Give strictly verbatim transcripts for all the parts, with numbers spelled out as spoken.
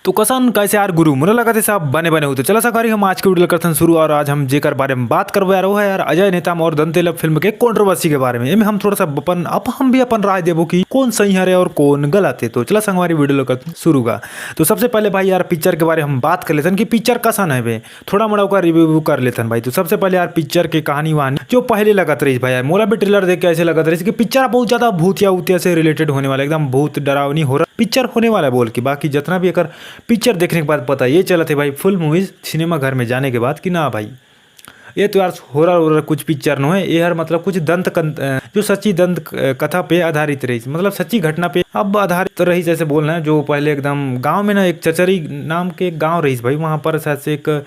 तो कसन कैसे यार गुरु, मोला लगत हे सब बने बने हो। तो चला संगवारी, हम आज के वीडियो करथन शुरू, और आज हम जेकर बारे में बात करबो यार, वो है यार अजय नेताम और दंतेलप फिल्म के कंट्रोवर्सी के बारे में। एमे हम थोड़ा सा अपन, अब हम भी अपन राय देबो कि कौन सही हरे और कौन गलत है। तो चला संगवारी, वीडियो करथन शुरू का। तो सबसे पहले भाई यार पिक्चर के बारे में हम बात कर लेथन कि पिक्चर कसन है बे, थोड़ा मोड़ा ओकर रिव्यू कर लेथन भाई। तो सबसे पहले यार पिक्चर के कहानी वहानी जो पहले लगत रही भाई यार, मोला भी ट्रेलर देख के ऐसे लगत रही कि पिक्चर बहुत ज्यादा भूतिया उतिया से रिलेटेड होने वाला, एकदम भूत डरावनी हॉरर पिक्चर होने वाला है बोल के। बाकी जितना भी एकर पिक्चर देखने के बाद पता ये चलत हे भाई, फुल मूवीज सिनेमा घर में जाने के बाद कि ना भाई, ये तो यार हॉरर वॉरर कुछ पिक्चर नो है, ये हर मतलब कुछ दंत कन-, अ, जो सच्ची दंत क-, कथा पे आधारित रही, मतलब सच्ची घटना पे अब आधारित रही, जैसे बोलना है जो पहले एकदम गांव में ना एक चचरी नाम के एक गांव रही भाई, वहां पर शायद से एक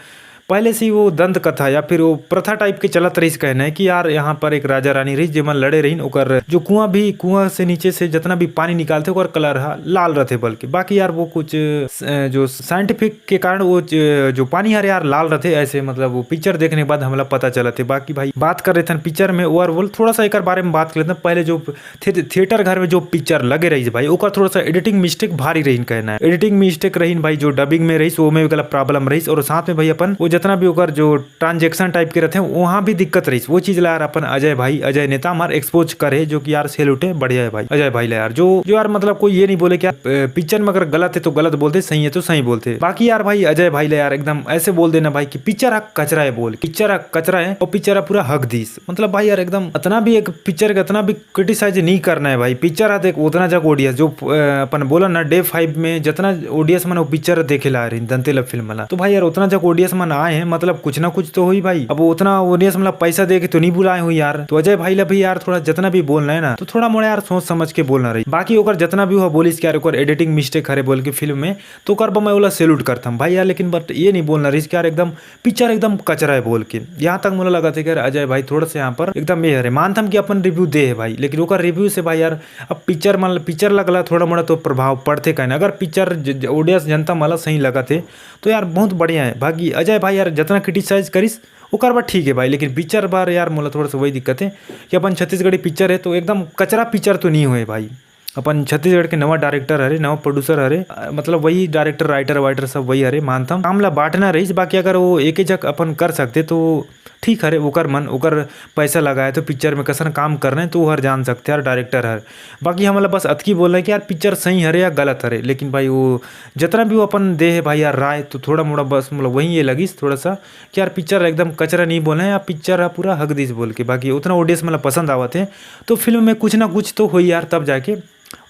पहले से ही वो दंत कथा या फिर वो प्रथा टाइप के चलत रहीस कहना है कि यार यहाँ पर एक राजा रानी रहीस, जेमन लड़े रहीन, ओकर जो कुआं भी, कुआं से नीचे से जितना भी पानी निकालथे ओकर कलर हा लाल रहथे, बल्कि बाकी यार वो कुछ अ, जो साइंटिफिक के कारण वो ज-, जो पानी हर यार लाल रहथे ऐसे, मतलब वो पिक्चर देखने के बाद हमला पता चलत हे। बाकी भाई बात कर लेथन पिक्चर में ओवरऑल, थोड़ा सा एकर बारे में बात कर लेथन। पहले जो थे-, थिएटर घर में जो पिक्चर लगे रहीस भाई, ओकर थोड़ा सा एडिटिंग मिस्टेक भारी रहीन कहना है। एडिटिंग मिस्टेक रहीन भाई, जो डबिंग में रहीस, वो में गलत प्रॉब्लम रहीस, और साथ में भाई अपन वो जितना भी ओकर जो ट्रांजैक्शन टाइप के रहथे, वहाँ भी दिक्कत रहीस। वो चीज ला यार अपन अजय भाई, अजय नेताम हर एक्सपोज करे, जो कि यार सैल्यूट है, बढ़िया है भाई अजय भाई ला यार। जो, जो यार मतलब कोई ये नहीं बोले कि यार, अ, पिक्चर में अगर गलत है तो गलत बोलते, सही है तो सही बोलते। बाकी यार भाई अजय भाई ला यार एकदम ऐसे बोल देना भाई कि पिक्चर हा कचरा है बोल, पिक्चर हा कचरा है और पिक्चर हा पूरा हक दीस। मतलब भाई यार एकदम इतना भी एक पिक्चर का इतना भी क्रिटिसाइज नहीं करना है भाई। पिक्चर हा देख उतना जग ऑडियंस जो, अ, अपन बोला ना डे फाइव में जितना ऑडियंस मन वो पिक्चर देखे ला रही दंतेलप फिल्म वाला, तो भाई यार उतना जग ऑडियंस मन आए हैं, मतलब कुछ ना कुछ तो होई भाई। अब उतना ऑडियंस मतलब पैसा दे के तो नहीं बुलाए हुई यार। तो अजय भाई ला भी यार थोड़ा जितना भी बोलना है ना तो थोड़ा मोड़ा यार सोच समझ के बोलना रही। बाकी ओकर जितना भी हुआ बोलिस कि यार ओकर एडिटिंग मिस्टेक हरे बोल के फिल्म में, तो ओकर बर मैं ओला सैल्यूट करथम भाई यार। लेकिन बट ये नहीं बोलना रहीस कि यार एकदम पिक्चर एकदम कचरा है बोल के। यहाँ तक मोला लगत हे कि यार अजय भाई थोड़ा सा यहाँ पर एकदम ये हरे, मानथम कि अपन रिव्यू दे है भाई, लेकिन ओकर रिव्यू से भाई यार अब पिक्चर मन, पिक्चर लगला थोड़ा मोड़ा तो प्रभाव पड़थे कहना। अगर पिक्चर ज-, ज-, ऑडियंस जनता मन ला सही लगत हे तो यार बहुत बढ़िया है। बाकी अजय भाई यार जितना क्रिटिसाइज करिस ओकर बर ठीक है भाई, लेकिन पिक्चर बर यार मोला थोड़ा सा वही दिक्कत है कि अपन छत्तीसगढ़ी पिक्चर है तो एकदम कचरा पिक्चर तो नहीं होए भाई। अपन छत्तीसगढ़ के नवा डायरेक्टर हरे, नवा प्रोड्यूसर हरे, अ, मतलब वही डायरेक्टर, राइटर वाइटर सब वही हरे, मानथम काम ला बांटना रहीस। बाकी अगर वो एके जग अपन कर सकते तो ठीक हरे, ओकर मन, ओकर पैसा लगाए तो पिक्चर में कसन काम करना है तो वो हर जान सकते यार डायरेक्टर हर। बाकी हमला बस अतकी बोलना है कि यार पिक्चर सही हरे या गलत हरे, लेकिन भाई वो जितना भी वो अपन दे है भाई यार राय, तो थोड़ा मोड़ा बस मतलब वही ये लगिस थोड़ा सा कि यार पिक्चर एकदम कचरा नहीं बोले हैं, या पिक्चर है पूरा हक दीस बोल के। बाकी उतना ऑडियंस मतलब पसंद आवत है तो फिल्म में कुछ ना कुछ तो होई यार, तब जाके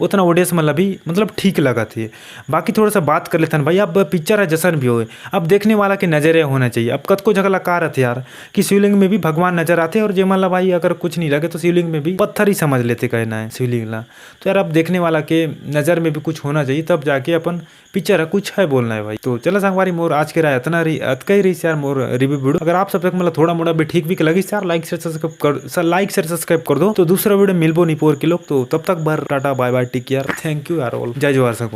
उतना ऑडियंस मतलब भी मतलब ठीक लगत है। बाकी थोड़ा सा बात कर लेथन भाई, अब पिक्चर है जसन भी होए, अब देखने वाला के नजरिया होना चाहिए। अब कतको जगह ला का रहथे यार कि शिवलिंग में भी भगवान नजर आथे, और जे मन ला भाई अगर कुछ नहीं लगे तो शिवलिंग में भी पत्थर ही समझ लेथे कहना है शिवलिंग ला। तो यार अब देखने वाला के नजर में भी कुछ होना चाहिए, तब जाके अपन पिक्चर है कुछ है बोलना है भाई। तो चला संगवारी, मोर आज के राय इतना रही, अतका ही रहीस यार मोर रिव्यू वीडियो। अगर आप सब तक मतलब थोड़ा मोड़ा भी ठीक भी लगिस यार, लाइक शेयर सब्सक्राइब कर, लाइक शेयर सब्सक्राइब कर दो। तो दूसरा वीडियो मिलबो निपोर के लोग, तो तब तक बर tata bye bye, take care, thank you यार ऑल, जय जोहार संगवारी।